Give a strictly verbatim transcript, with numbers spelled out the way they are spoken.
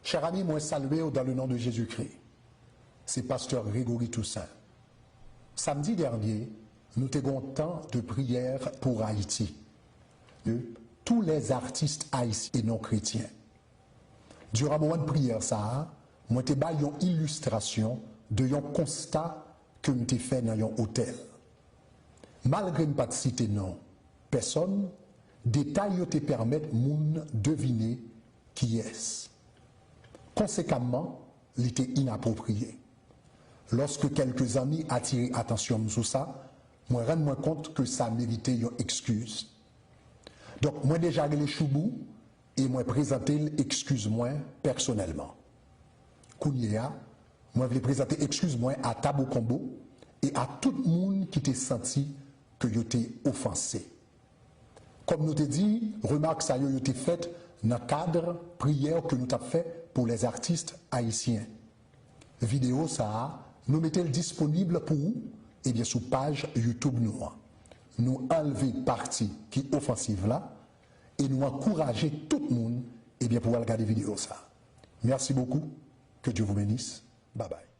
Chers amis, mwen salye w dans le nom de Jésus-Christ. Se pastè Gregory Toussaint. Samdi dènye, nou te gen yon tan de priyè pou Ayiti, de tous les artistes haïtiens et non chrétiens. Diran moman priyè sa a, mwen te bay yon ilistrasyon de yon konsta ke m te fè nan yon otèl. Malgre m pa t site non pèsòn, detay yo te pèmèt moun devine kiyès. Konsekamman, li te inapwopriye. Lòske kèlke zanmi atire atansyon m sou sa, mwen rann mwen kont ke sa merite yon ekskiz. Donk, mwen deja rele Choubou e mwen prezante l ekskiz mwen pèsonèlman. Kounye a, mwen vle prezante ekskiz mwen a Tabou Konbo e a tout moun ki te santi ke yo te ofanse. Kòm nou te di, remak sa yo, yo te fèt nan kad priyè ke nou t ap fè pou les artistes haïtiens. Videyo sa a, nou mete l disponib pou ou, ebyen, sou paj YouTube nou an. Nou anlve pati ki ofansiv la e nou ankouraje tout moun, ebyen, pou al gade videyo sa a. Merci beaucoup. Que Dieu vous bénisse. Bye bye.